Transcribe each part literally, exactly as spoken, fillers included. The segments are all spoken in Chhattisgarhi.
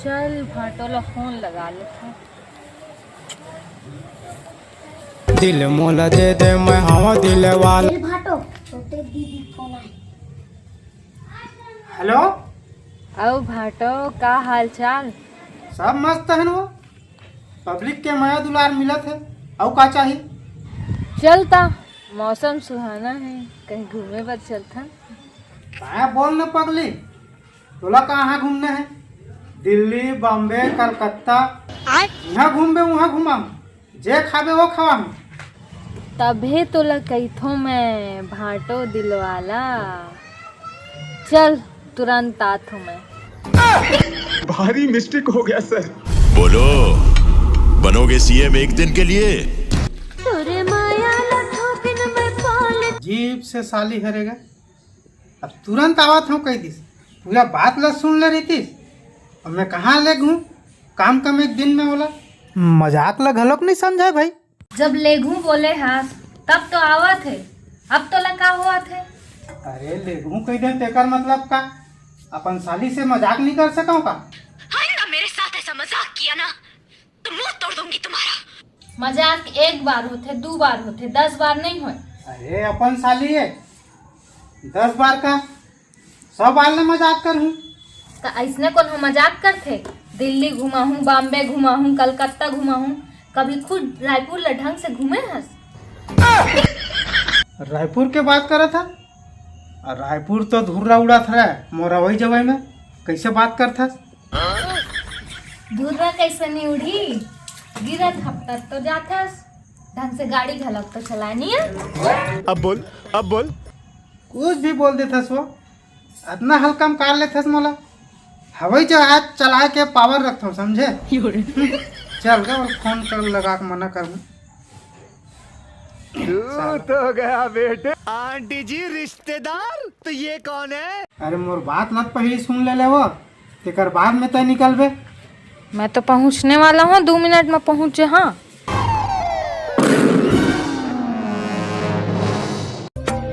चल, भांटो ला फोन लगा लेथन। दिल मोला दे दे, मैं हवा दिल वाला। ए भांटो, तोते दीदी फोन आए। हेलो। अउ भांटो, का हाल चाल? सब मस्त है वो। पब्लिक के मया दुलार मिलत है, अउ का चाही? चलता, मौसम सुहाना है, कहीं घूमे बर चलथन। काय बोल न पगली, तोला कहाँ घूमना है? दिल्ली, बॉम्बे, कलकत्ता, आय। इहाँ घूमबे, उहाँ घुमाम, जे खाबे वो खवाम। तभे तोला कहिथों मैं, भांटो दिलवाला। चल, तुरंत आत हूँ मैं। भारी मिस्टेक हो गया सर। बोलो, बनोगे सीएम एक दिन के लिए? तोरे माया ला थोपिन में पाल। जीप से साली हरेगा। अब तुरंत आवत हूँ कह दिस। पूरा बात ला सुन ले रही थी। अब मैं कहाँ ले घूँ? काम कम एक दिन में होला। मजाक ला घलोक नहीं समझा भाई। जब लेघू बोले हस, तब तो आवत हे, अब तोला का होवत हे? अरे, लेघू कह दे तेकर मतलब का? अपन साली से मजाक नहीं कर सकव का? आइंदा मेरे साथ ऐसा मजाक किया ना, तो मुंह तोड़ दूंगी तुम्हारा। मजाक एक बार होथे, दू बार होथे, दस बार नहीं होय। अरे, अपन साली है, दस बार का? सौ बार ले मजाक करहूँ। त अइसने कोनो मजाक करथे? दिल्ली घुमाहूँ, बॉम्बे घुमाहूँ, कलकत्ता घुमाहूँ, कभी खुद रायपुर ल ढंग से घूमे हस? रायपुर के बात करत हस? आ, रायपुर तो धुर्रा उड़ात हरय मोर अवई जवई में, कइसे बात करथस? धुर्रा कइसे नी उड़ही? गिरत हपटत तो जाथस, ढंग से गाड़ी घलक तो चलाय नी आय। अब बोल, अब बोल। कुछ भी बोल देथस वो। अतना हल्का में कार लेथस मोला? हवई जहाज चलाए के पावर रखथव, समझे? चल गा, फोन कर लगा के मना करहूँ। तू तो गया बेटे। आंटी जी, रिश्तेदार, तो ये कौन है? अरे, मोर बात मत पहली सुन ले ले वो, तेकर बाद में तय निकलबे। मैं तो पहुंचने वाला हूँ, दो मिनट में पहुंच जा। हाँ।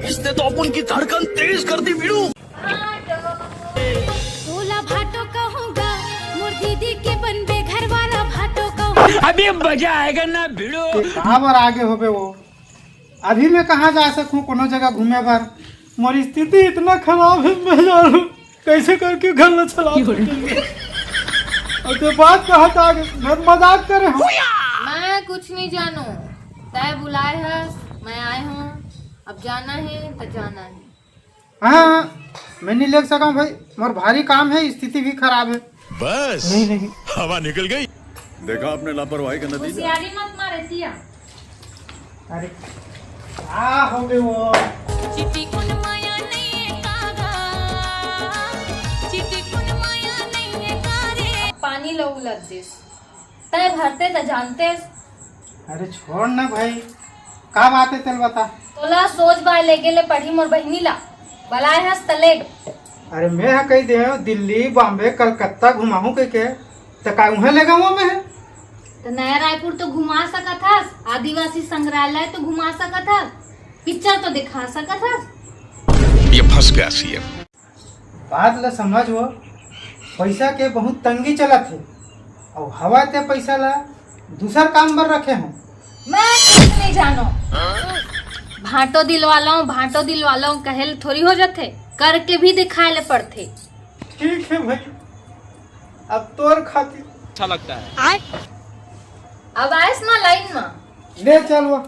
इसने तो अपन की धड़कन तेज कर दी, वीरू। तोला भाटो कहूँगा, मोर दीदी के बनबे घर वाला भाटो कहूँगा। अभी मजा आएगा ना भिड़ो। ते का बर आगे होबे वो? अभी मैं कहाँ जा सकूँ कोनो जगह घूमे बर? मोर स्थिति इतना खराब है, मैं जानू कैसे करके घर में चला सकूँ। और ते बात कहा था, मैं मजाक करे हूँ। मैं कुछ नहीं जानू, तय बुलाए हस, मैं आए हूँ, अब जाना है तो जाना है। हाँ, हाँ, मैं नहीं ले सकूँ भाई, मोर भारी काम है, स्थिति भी खराब है। बस। नहीं, नहीं। हवा निकल गई। देखा आपने लापरवाही का नतीजा। होशियारी मत मारे तिया। अरे, का हो गए वो? चिटिकुन माया नहीं है कागा, चिटिकुन माया नहीं है कारे। पानी लो उलट दिस। तय भरते त जानतेस। अरे छोड़ ना भाई, का बात है तेल बता। तोला सोच बाय लेगे ले पड़ी मोर बहिनी ला, बलाए हस त ले। अरे मैं हा कही दे हूँ, दिल्ली, बॉम्बे, कलकत्ता घुमाहूँ कह के, त का उहें ले गवा मैं? त नया रायपुर तो घुमा सकत हस, आदिवासी संग्रहालय तो घुमा सकत हस, पिक्चर तो दिखा सकत हस। ये फंस गया सीएम। बात ल समझ वो, पइसा के बहुत तंगी चलत हे, अउ हवा ते पइसा ल दूसर काम बर रखे हो। मैं कुछ नहीं जानो। भांटो दिलवालो, भांटो दिलवालो कहे ले थोड़ी हो जाथे, करके भी दिखाए ले पड़थे। ठीक है भाई, अब तोर खातिर। अच्छा लगता है। अब आयस ना लाइन में। ले चल वो,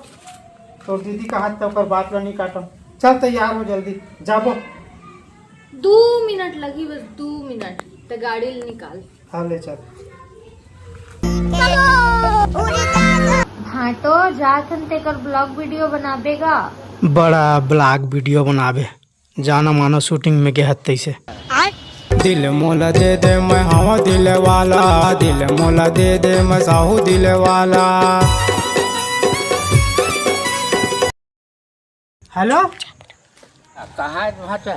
तोर दीदी का हाथ ते ओकर बात ल नहीं काटो। चल तैयार हो जल्दी, जाबो। दू मिनट लगही, बस दू मिनट। त गाड़ी ल निकाल। हाँ, ले चल। भांटो, जाथन तेकर ब्लॉग वीडियो बनाबे गा। बड़ा ब्लॉग वीडियो बनाबे, जाना मानो शूटिंग में गेहत तैसे। दिल मोला दे दे, मैं हवा दिल वाला, दिल मोला दे दे, मैं साहू दिल वाला। हेलो। आ, कहाँ है वहाँ पे?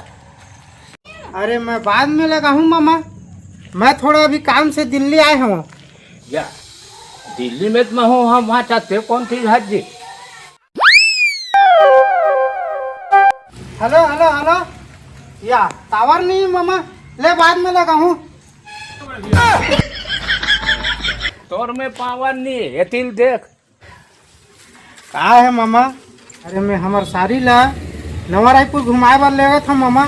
अरे, मैं बाद में लगाहूँ मामा, मैं थोड़ा अभी काम से दिल्ली आए हूँ। या, दिल्ली में तो मैं हूँ, हम वहाँ चाहते कौन थी हज जी? Hello, hello, hello. या, टावर नहीं है मामा, ले बाद में लगाहूँ। तोर में पावर नहीं, एतिल देख। का हे मामा? अरे, मैं हमर सारी ला नवा रायपुर घुमाए बर लेगत हंव मामा,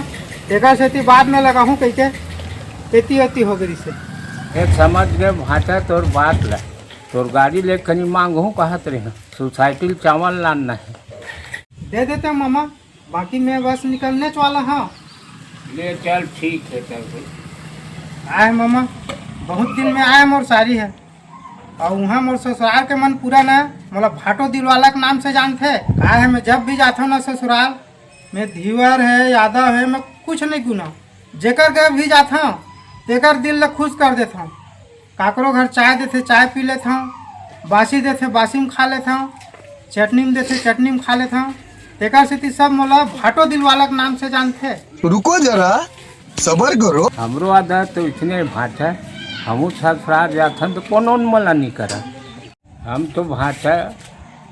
तेकर सेती बाद में लगाहूं कहिके एती ओती हो गई से। ए, समझ गए भांचा तोर बात ला। तोर गाड़ी ले कनी मांगहूं कहत रहे, सोसाइटी ले चावल लानना हे। दे देते हंव मामा, बाकी मैं बस निकलने च वाला हंव। ले चल, ठीक हे तब। आए मामा, बहुत दिन में आए मोर सारी हे। अउ उहाँ मोर ससुराल के मन पूरा ना मोला भाटो दिलवाला के नाम से जानथे। का हे, मैं जब भी जाथंव ना ससुराल, मैं धीवर हे, यादव हे, मैं कुछ नहीं गुना। जेकर घर भी जाथंव, तेकर दिल ल खुश कर देथंव। काकरो घर चाय देथे, चाय पी लेथंव, बासी देथे, बासी में खा लेथंव, चटनी में देथे, चटनी में खा लेथंव। तेकर सेती सब मोला भाटो दिलवाला के नाम से जानथे। रुको जरा, सबर करो। हमरो आदत तो इसने भांचा, हमू ससुराल जाथन तो कोनो न मना नहीं करा। हम तो भांचा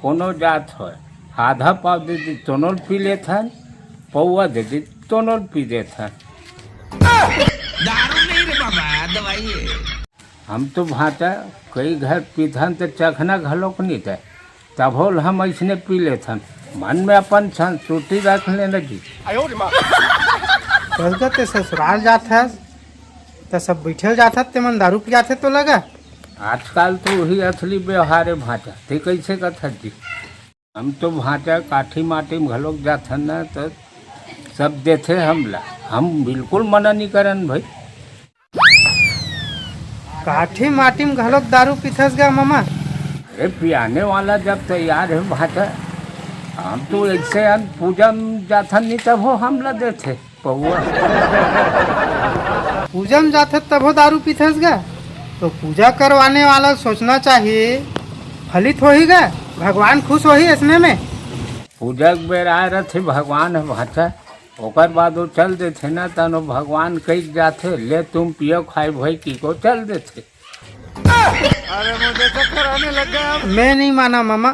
कोनो जात होय, आधा पाव दे दी तोनो ल पी लेथन, पौवा दे दी तोनो ल पी देथन। दारू नहीं रे बाबा, दवाई है। हम तो भांचा कई घर पीथन तो चखना घलोक नहीं दे, तभो ल हम ऐसने पी लेथन। मन में अपन संतुष्टि रख लेना जी। कल का ते ससुराल जात हस, त सब बैठल जात हस, ते मन दारू पियाथे तो लगा। आजकल तो वही असली व्यवहार है भांचा, ते कैसे कथस जी? हम तो भांचा काठी माटी में घलोक जाथन ना, तो सब देथे हमला, हम बिल्कुल मना नहीं करन भाई। काठी माटी में घलोक दारू पीथस गा मामा? अरे पियाने वाला जब तैयार है भांचा, हम तो ऐसे हम पूजा में जाथन नहीं तब हो हमला देथे पौवा। पूजा में जाथस तब हो दारू पीथस गा? तो पूजा करवाने वाला सोचना चाहिए, फलित होही गा, भगवान खुश होही इसने में। पूजा के बेरा आए रथे भगवान ह भांचा, ओकर बाद वो चल देथे ना, तनो भगवान कही जाथे, "ले तुम पियो खाई भाई" की को चल देथे। अरे मुझे चक्कर आने लग गया। मैं नहीं माना मामा,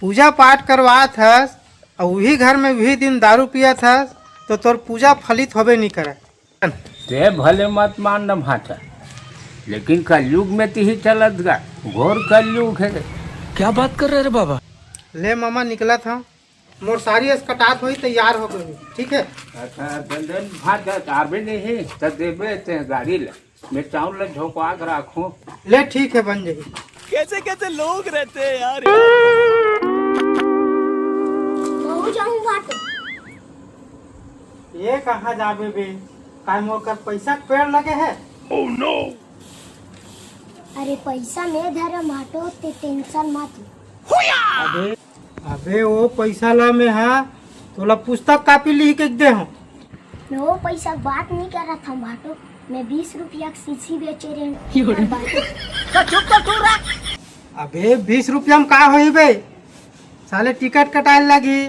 पूजा पाठ करवात हस अउ उही घर में उही दिन दारू पियत हस, तो तोर पूजा फलित होबे नहीं करे। ते भले मत मान न भांचा, लेकिन कलयुग में तिही चलत गा, घोर कलयुग है। क्या बात कर रहे रे बाबा? ले मामा निकलत हंव, मोर सारी अस कटात होही, तैयार हो गई, ठीक है? अच्छा, दंदन भांचा तारबे नहीं, त देबे ते गाड़ी ले, मैं चावल ले झोंकवा के राखूं। ले ठीक है, बन जाही। कैसे कैसे लोग रहते हैं यार। महू जाहूं भांटो। ये कहाँ जाबे बे? काय मोर कर पैसा के पेड़ लगे है? अरे पैसा मैं धरे भांटो, ते टेंशन मत ले। अबे, अबे वो पैसा ला मैं हा तोला पुस्तक कापी लिही के दे हूँ। मैं वो पैसा के बात नहीं कर रहा था भांटो, मैं बीस रुपया के सीसी बेचे रहे। तो चुप कर तू रहा। अबे बीस रुपया में का होही बे? साले टिकट कटाए लागही,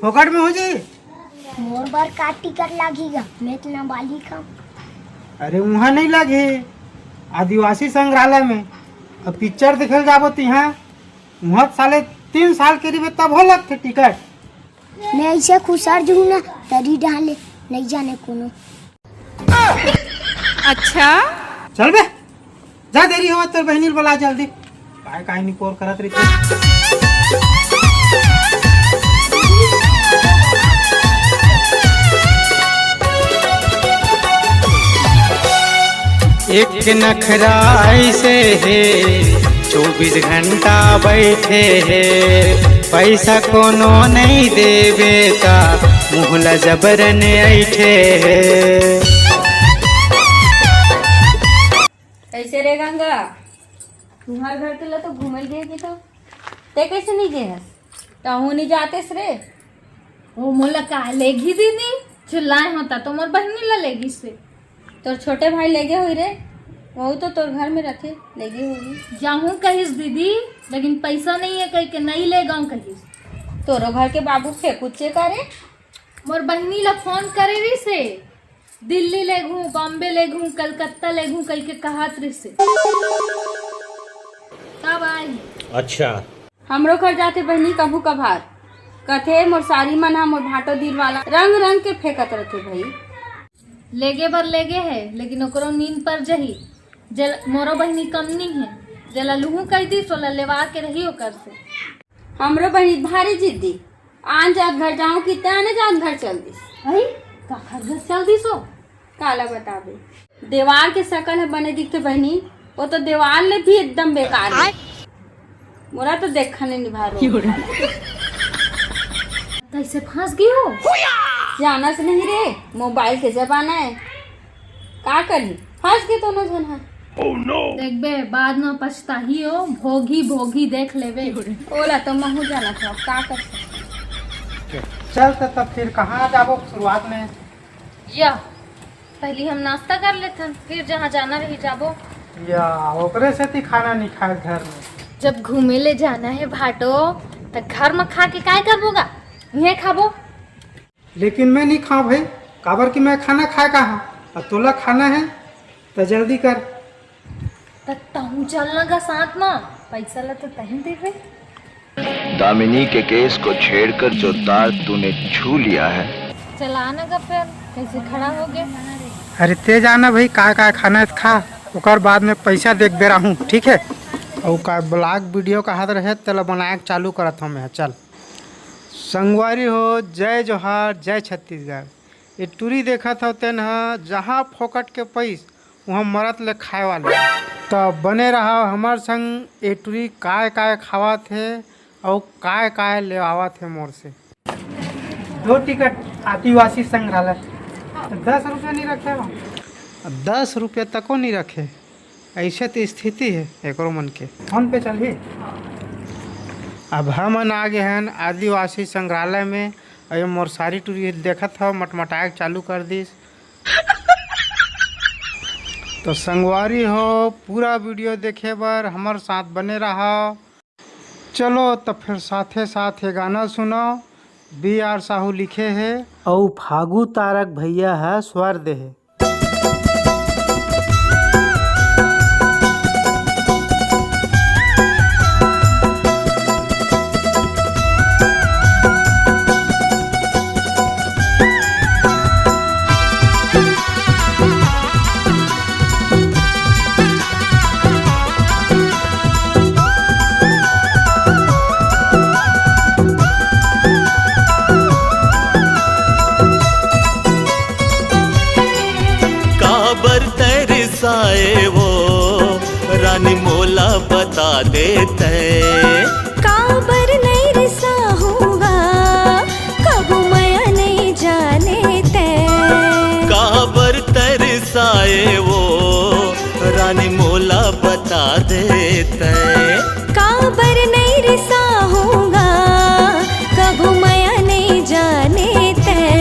फोकट में हो जी। मोर बर का टिकट लागही गा? मैं तो नाबालिग हूँ। अरे उहाँ नहीं लागही, आदिवासी संग्रहालय में। अब पिक्चर देखे ल जाबो तिहाँ, उहाँ साले तीन साल के रहिबे तब हो लगथे टिकट। मैं ऐसे खुसर जहूँ ना तरी डाले, नहीं जाने कोनो। अच्छा। चल बे, जा, देरी होवत, तोर बहिनी ल बला जल्दी। काय काय निपोर करत रहिथे। एक नखरा ऐसे हे, चौबीस घंटा बैठे हे, पैसा कोनो नहीं देबे ता मुँह ला जबरन ऐठे हे। कैसे रे गंगा, तुम्हार घर के ला तो घूमे गे कि तो ते कैसे नहीं गे हस? तहूँ नहीं जातेस रे। वो मोला का लेगी दीदी, चिल्लाए होता तो मोर बहिनी ला लेगी से। तोर छोटे भाई लेगे होई रे, वहू तो तोर घर में रथे, लेगे होई। जाहूँ कहिस दीदी, लेकिन पैसा नहीं है कहिके नहीं ले गाँव कहिस। तोरो घर के बाबू फेंकुच्चे का रे? मोर बहिनी ला फोन करे रहिस हे, दिल्ली लेगहूँ, बॉम्बे लेगहूँ, कलकत्ता लेगहूँ कहिके कहत रहिस हे। तब आए हे। अच्छा। हमरो घर जाथे बहिनी कभू कभार, कथे मोर सारी मन हा मोर भांटो दिल वाला रंग रंग के फेंकत रथे भई। लेगे बर लेगे हे, लेकिन ओकरो नींद पर जही। जेल मोरो बहिनी कम नी हे, जेला लुहू कह दिस, ओला लेवा के रही ओकर से। हमरो बहिनी भारी जिद्दी, आन जात घर जाऊं कि ते आने जात घर चल दिस। अरे, काखर घर चल दिस हो? काला बताबे, देवार के शकल ह बने दिखथे बहिनी, वो तो देवार ले भी एकदम बेकार हे। मोला तो देखा नहीं निभा रो। कैसे फंस गई हो? जानस नहीं रे, मोबाइल के जमाना हे, का करही, फंस गे दोनों झन ह। देखबे, बाद में पछताही हो, भोगी भोगी देख लेबे। ओला तो महू जानत हो, का कर सकत। चल त तब फिर कहाँ जाबो शुरुआत में? या, पहली हम नाश्ता कर लेथन, फिर जहाँ जाना रही जाबो। या, ओकरे सेती खाना नहीं खाए घर में। जब घूमे ले जाना हे भाटो, त घर में खा के काय करबो गा? इहें खाबो। लेकिन मैं नहीं खाऊं भाई, काबर कि मैं खाना खाए का हूँ, और तोला खाना है तो जल्दी कर। त तहूँ चल ना गा साथ में, पैसा ला तो तहीं देबे। दामिनी के केस को छेड़कर जो तार तूने छू लिया है। चला ना गा फिर, कैसे खड़ा हो गए? अरे ते जाना भाई, का का खाना है खा, ओकर बाद में पैसा देख दे रहा हूँ, ठीक है? और का ब्लॉग वीडियो का हाथ रहे, तेला बनाए के चालू करत हूँ मैं, चल। संगवारी हो, जय जोहार, जय छत्तीसगढ़। ए टूरी देखत हव तेन ह, जहाँ फोकट के पइस, उहाँ मरत ले खाए वाले। त बने रहव हमर संग, ए टूरी काय-काय खावत हे अउ काय-काय लेवावत हे मोर से। दो टिकट आदिवासी संग्रहालय। दस रुपया नहीं रखे हो? दस रुपया तको नहीं रखे। ऐसे तो स्थिति है एकरो मन के। फोन पे चलही। अब हमन आ गे हन आदिवासी संग्रहालय में। अउ ये मोर सारी टूरी देखत हव, मटमटाए के चालू कर दिस। तो संगवारी हो, पूरा वीडियो देखे बर हमर साथ बने रहव। चलो, त फिर साथे साथ ये गाना सुनो, बी आर साहू लिखे हे। अउ फागू तारक भैया ह स्वर दे हे। काबर तरसाए वो रानी मोला बता देते। काबर नइ रिसाहूँगा, कभू मया नइ जाने तैं। काबर तरसाए वो रानी मोला बता देते। काबर नइ रिसाहूँगा, कभू मया नइ जाने तैं।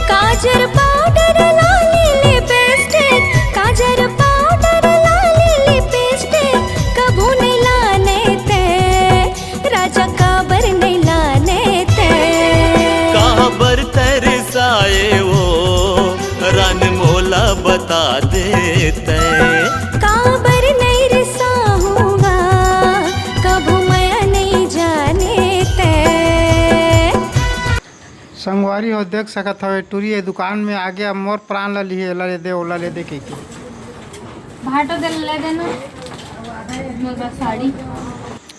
काजर पाउडर लाली लिपस्टिक, काजर पाउडर लाली लिपस्टिक, कभू नइ लाने तैं। राजा काबर नइ लाने तैं। काबर तरसाए वो रान मोला बता देते। काबर नइ रिसाहूँगा, कभू मया नइ जाने तैं। संगवारी हो, देख सकत हव, ए टूरी ए दुकान में आगे अब मोर प्राण ल लिहे, एला ले दे, ओला ले दे कहिके। भाटो दे ले देना, मोर बर साड़ी।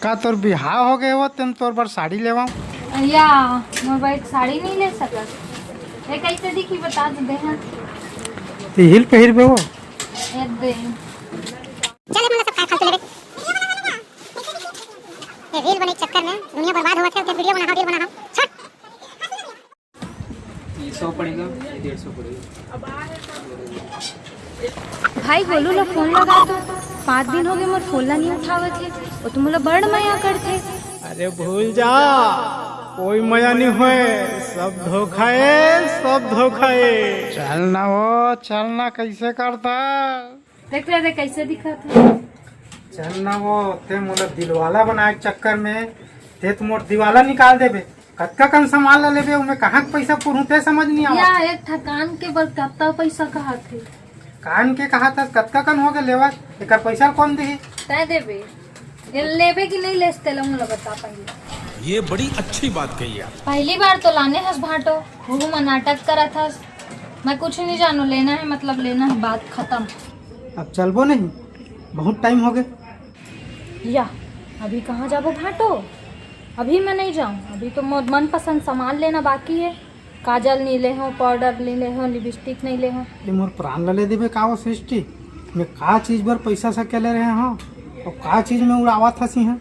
का तोर बिहाव हो गए हो, तेन तोर बर साड़ी लेवाऊं? या, मोर बर एक साड़ी नहीं ले सकत? ए कैसे दिखी, बता तो दे हाँ। ते हील पहिरबे वो? ए दे। चल, ए मन ला सब काय फालतू लेबे। ये रील बने के चक्कर में दुनिया बर्बाद होवत हे, ते वीडियो बनाहा, रील बनाहा। छट। ये सौ पड़ेगा, ये डेढ़ सौ पड़ेगा। भाई गोलू ला फोन लगा तो, पाँच दिन हो गए मोर फोन ला नहीं उठावत हे, वो तो मोला बड़ मया करथे। अरे भूल जा, कोई मया नहीं होए, सब धोखा हे, सब धोखा हे। चल ना वो, चल ना, कैसे करता? देख ले रे, कैसे दिखत हे। चल ना वो, ते मोला दिलवाला बनाए के चक्कर में ते तो मोर दिवाला निकाल देबे। कतका कन सामान ला लेबे, ओमे कहाँ के पैसा पुरहूँ, ते समझ नहीं आवत। या एक ठा कान के बर कतका पैसा कहत हे? कान के कहत हस, कतका कन हो गे लेवत, एकर पैसा कोन देही? तैं देबे। ये लेबे कि नहीं लेस, तेला मोला बता पहले। ये बड़ी अच्छी बात कही आप। पहली बार तो लाने हस भाटो, वो मन नाटक करत हस। मैं कुछ नहीं जानू, लेना है मतलब लेना है, बात खत्म। अब चलबो नहीं, बहुत टाइम होगे। या, अभी कहाँ जाबो भाटो? अभी मैं नहीं जाऊँ, अभी तो मोर मनपसंद सामान लेना बाकी हे। काजल नहीं ले हों, पाउडर नहीं ले हों, लिपस्टिक नहीं ले हों। ये मोर प्राण ला ले देबे का वो सृष्टि? मैं का चीज बर पैसा सकेले रहे हों, अउ का चीज में उड़ावत हसी हैं?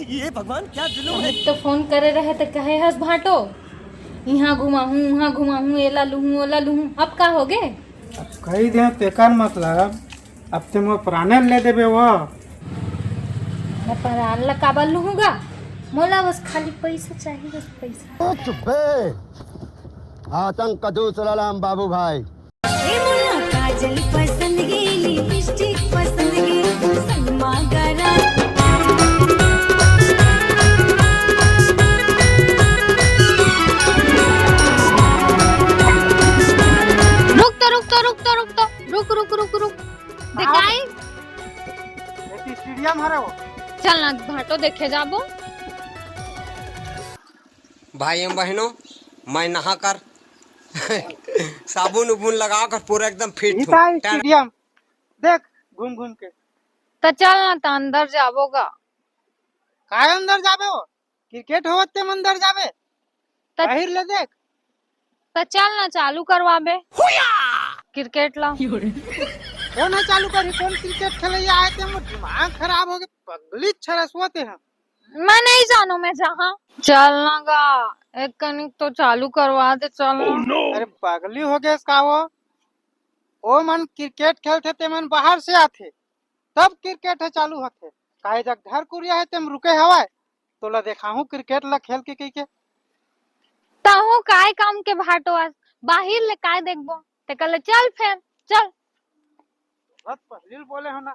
ये भगवान, क्या जुल्म है। अमित तो फोन करे रहे त कहे हस भाटो, इहाँ घुमाहूँ, उहाँ घुमाहूँ, एला लुहूँ, ओला लुहूँ। अब का होगे? अब कही दे तेकर मतलब, अब ते मोर प्राणे ले देबे वो। मैं प्राण ला काबर लुहूँ गा? मोला बस खाली पैसा चाहिए, बस पैसा। ओ चुप बे, आतंक का दूसरा नाम बाबू भाई। ए मोला काजल पसंद हे, लिपस्टिक पसंद हे, सलमा गरा। रुक तो, रुक तो, रुक तो, रुक तो, रुक, रुक, रुक, रुक। देखाई? एती स्टेडियम हरे वो। चल ना, भाटो देखे जाबो। भाई एवं बहनों, मैं नहा कर साबुन उबुन लगा कर पूरा एकदम फिट हूँ। स्टेडियम देख घूम घूम के। त चल ना, त अंदर जाबो गा। काय अंदर जाबे वो? क्रिकेट होवत ते अंदर जाबे? त बाहिर ले देख। त चल ना, चालू करवाबे क्रिकेट ला। कोन ह चालू करही? कोन क्रिकेट खेलैया आय ते? मोर दिमाग खराब होगे, पगली छरसवत हे। मैं नहीं जानू, मैं जहाँ। चल ना गा, एक कनिक तो चालू करवा दे, चल ना। अरे पगली होगेस का वो? ओ मन क्रिकेट खेलथे ते मन बाहर से आथे, तब क्रिकेट ह चालू होथे। काहे जग घर कुरिया हे तेम रुके हवय, तोला देखाहूँ क्रिकेट ला खेल के कहिके। तहूँ काय काम के भाटो अस, बाहिर ले काय देखबो? ते कहले चल फेर, चल। बस पहली बोले हो ना,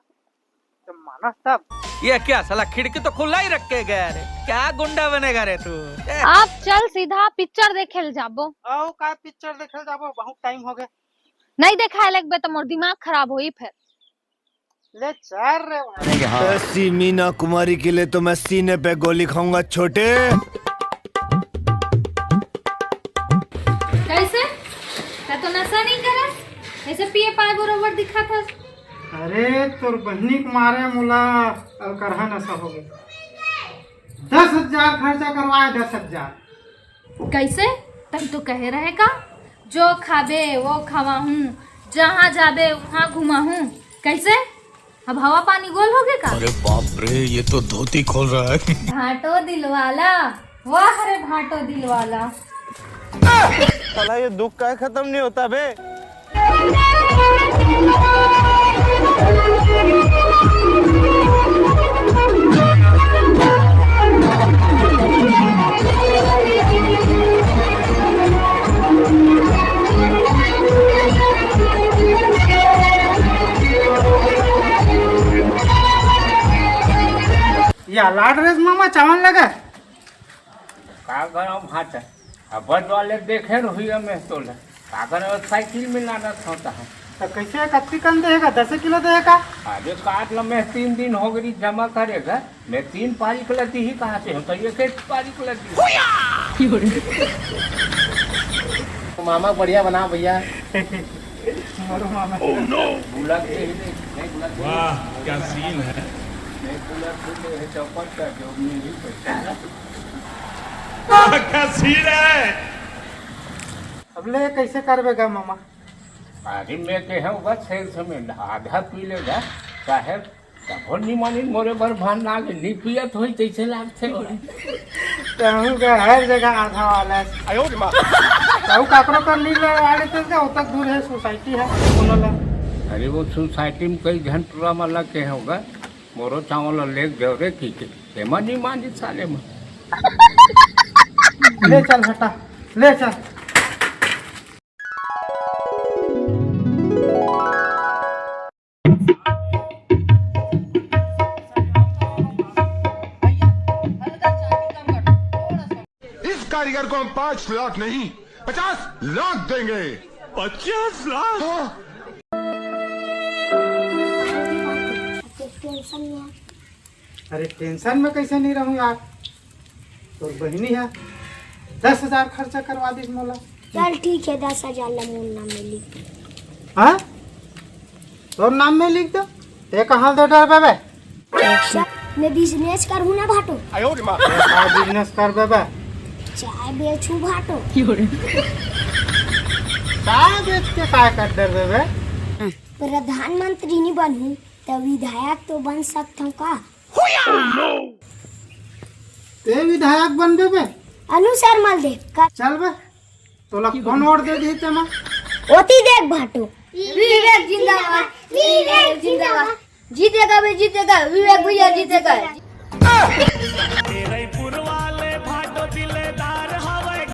तो मानस तब। ये क्या साला खिड़की तो खुला ही रख के गया रे, क्या गुंडा बनेगा रे तू? ए। आप चल सीधा पिक्चर देखे ले जाबो। आओ का पिक्चर देखे ले जाबो, बहुत टाइम होगे। नहीं देखाए लगबे तो मोर दिमाग खराब होई फेर। ले चल रे भाई। ऐसी मीना कुमारी के लिए तो मैं सीने पे गोली खाऊंगा छोटे। कैसे? तैं तो नशा नहीं करस, ऐसे पिए पाए बरोबर दिखत हस। अरे तोर बहिनी के मारे मोला अलकरहा नशा हो गया। दस हजार खर्चा करवाए, दस हजार। कैसे? तैं तो कहे रहे का, जो खाबे वो खवाहूँ, जहाँ जाबे वहाँ घुमाहूँ। कैसे? अब हवा पानी गोल होगे का? अरे बाप रे, ये तो धोती खोल रहा है। भाटो दिलवाला, वाह रे भाटो दिलवाला। साला ये दुख का खत्म नहीं होता बे। या लाड रेस मामा चावल लगा। का गरम हाथ है। अब बद वाले देखे रही है मैं तोला। का गरम साइकिल में लाना था। तो कैसे कत्ती कन देगा? दस किलो देगा? अरे काट लो, मैं तीन दिन हो गई जमा करेगा। मैं तीन पारी के लदी ही कहाँ से होता? ये कैसे पारी के लदी? मामा बढ़िया बना भैया। मारो मामा। बुला के ही नहीं, नहीं बुला के। वाह, क्या सीन है। नहीं बुला के नहीं है, चौपट का जो नहीं पैसा। वाह, क्या सीन है। अब ले कैसे करबे गा मामा? अरे मैं कहे हूँ बस खेल समय आधा पी लेगा, साहेब। तभो नहीं मानिन मोरे बर भान ना ले, नहीं पियत होई तैसे लागथे। कहूँ का हर जगह आधा वाला है। आयो रे माँ। कहूँ काकरो कर नहीं लगा, आड़े तो क्या होता, दूर है, सोसाइटी है, कोनो ला। अरे वो सोसाइटी में कई झन टूरा मन ला कहे होगा, मोरो चावल ला लेग देव रे, ठीक है। एमा नहीं मानिन साले मन। ले चल हटा, ले चल। इस कारीगर को हम पाँच लाख नहीं, पचास लाख देंगे। पचास लाख? हाँ। टेंशन में। अरे टेंशन में कैसे नहीं रहूं यार, तोर बहिनी है, दस हजार खर्चा करवा दीस मोला। चल ठीक है, दस हजार ला मोर ना मिली। हाँ? तोर नाम में लिख दो। ते कहाँ ले डरबे बे? सर, मैं बिजनेस करहूँ ना भाटो। का बिजनेस करबे बे? चाय बेचहूँ भाटो। चाय बेच के काय कर डरबे बे? प्रधानमंत्री नहीं बनहूँ त विधायक तो बन सकत हूँ का? ते विधायक बनबे बे? अनु शर्मा ल देख कर। चल बे, तोला कौन वोट दे दी तेमा? ओती देख भाटो। विवेक जिंदाबाद, विवेक जिंदाबाद। जीतेगा बे, जीतेगा, विवेक भैया जीतेगा।